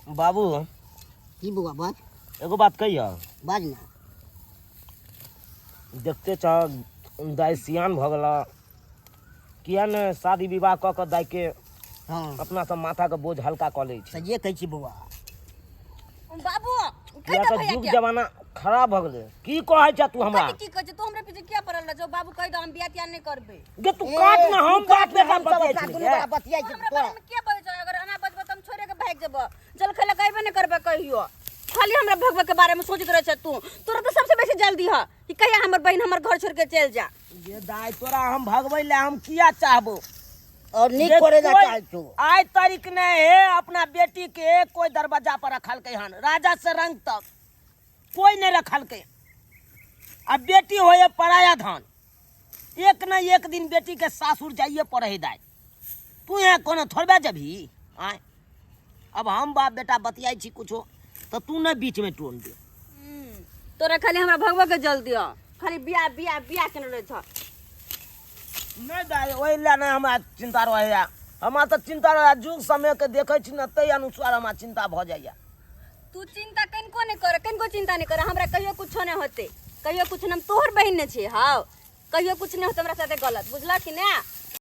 बाबू। की बौआ, बाज। एगो बात कहियो? बाज ना। देखते छह, दाइ सियान भऽ गेला। किया ने शादी विवाह कऽ कऽ दाइके अपना सब माथाके बोझ हल्का कऽ लै छी? सहिए कहै छी बौआ। बाबू, किया तऽ युग जमाना खराब भऽ गेलै। की कहै छ तू हमरा? की कहै छ तू? हमरा पीछे किया पड़ल रह? जो बाबू, कहि दो, हम बियाह तियाह नहि करबै। गे, तू काट ना, हम बाप बेटा बतियाइ छी। दुनू बड़ा बतियाइ छी। हमरा बारे में किया बजै छ? अगर एना बजबै तऽ हम छोड़े के भागि जेबो। जलखै लए गएबे नहि करबै कहियो। खाली हमरा भगबै के बारे में सोचैत रहै छ तू। तोरा तऽ सबसे बेसी जल्दी ह कि कहिया हमर बहिन हमर घर छोड़ के चलि जा। गे दाइ, तोरा हम भगबै लए हम किया चाहबो? और नीक जे करे ला कोई चाहै छौ। आइ तारीख नहि हे, अपना बेटी के कोई दरवाजा पर रखलकै हन, राजा से रंग तक कोई नहि रखलकै। आ बेटी होए पराया धन, एक न एक दिन बेटी के सासुर जाइए पड़े है। दाइ, तू यहाँ कोनो थोड़बे जबही? आय, अब हम बाप बेटा बतियाइ छी कुछो तऽ तू नहि बीच में टोन दे। तोरा खाली हमरा भगवा के जल्दी ह, खाली बियाह बियाह बियाह केने रहै छ। नहि दाइ, ओहि लए नहि हमरा चिन्ता रहैया। हमरा तऽ चिन्ता रहैया, जुग समयके देखै छी ने, ताहि अनुसार हमरा चिन्ता भऽ जाइया। तू चिंता कनिको नहि कर, कनिको चिंता नहि कर। हमरा कहियो कुछो नहि होतै, कहियो कुछ नहि। हम तोहर बहिन नहि छी? हौ, कहियो कुछ नहि होतै हमरा साथे गलत, बुझलक कि नहि?